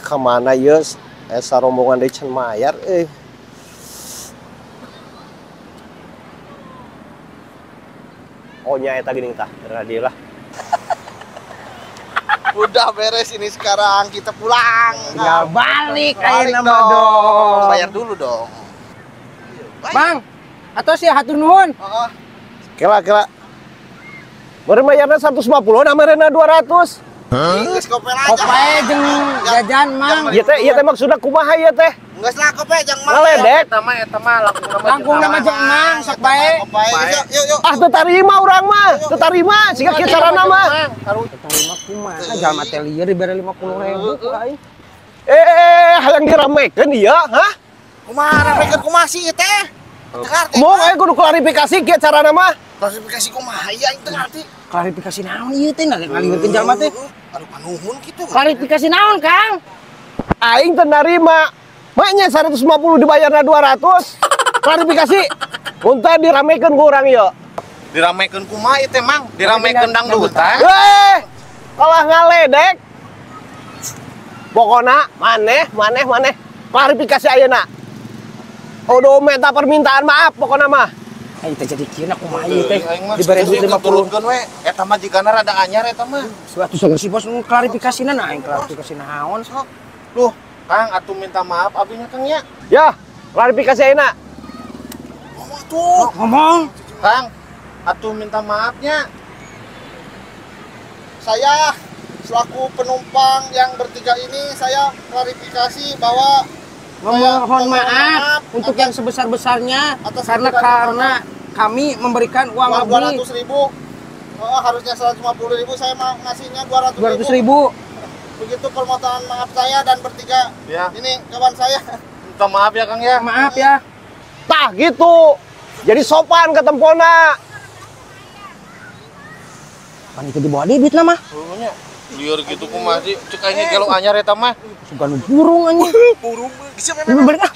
Ka mana ieu esa rombongan deui can mayar euy. Oh nya eta geuning tah, tadi lah. Udah beres ini sekarang kita pulang. Tinggal balik ayeuna mah dong. Bayar dulu dong. Bang, atau sih hatur nuhun. Heeh. Kela kela. Meureun bayarna 150, nah meureunna 200. Geus kope aja. Kope jeung jajan, Mang. Ieu teh maksudna kumaha ieu teh? Geus lah kope jang Mang. Ngaledek. Eta mah langkung nama jeung Mang sok bae. Yuk yuk yuk. Ah teu tarima urang mah, teu tarima siga kieu carana mah. Teu tarima kumaha jalma teh lieur dibere 50.000 ku aing. Eh, hayang diramekeun ieu, hah? Kumaha ramekeun kumaha sih ieu teh? Teu ngarti. Mau aing kudu klarifikasi kieu carana mah. Klarifikasi kumaha ieu aing teu ngarti. Klarifikasi naon ieu teh ngaliwetkeun jalma teh? Aduh panuhun kitu. Klarifikasi naon, Kang? Aing teu narima. Maknya 150 dibayarna 200. Klarifikasi. Mun teh diramekeun ku urang ieu. Diramekeun kumaha ieu teh, Mang? Diramekeun dangdutan. Eh, kalah ngaledek. Pokona maneh maneh maneh klarifikasi ayeuna. Udah minta permintaan maaf pokona mah. Aing teh jadi kieu na kumaha ieu teh dibere duit 50. Turunkeun we. Eta mah jigana rada anyar eta mah. Suatu sok si bos klarifikasina nah aing klarifikasi naon sok. Duh, Kang atuh minta maaf abinya Kang ya. Ya, klarifikasi ayeuna. Ngomong tuh. Ngomong. Kang, atuh minta maafnya. Saya selaku penumpang yang bertiga ini saya klarifikasi bahwa memohon maaf untuk yang sebesar-besarnya karena kami memberikan uang lebih 200.000. Oh, harusnya 150.000 saya mau ngasihnya 200.000. 200.000. Begitu permohonan maaf saya dan bertiga ya. Ini kawan saya. Minta maaf ya Kang ya. Maaf ya. Tah gitu. Jadi sopan ke tempona. Pan itu dibawa duit lah mah. Liur gitu kumaha sih? Cek aing kalau anyar eta mah. Sugan burung anjing. Burung. Balik ah.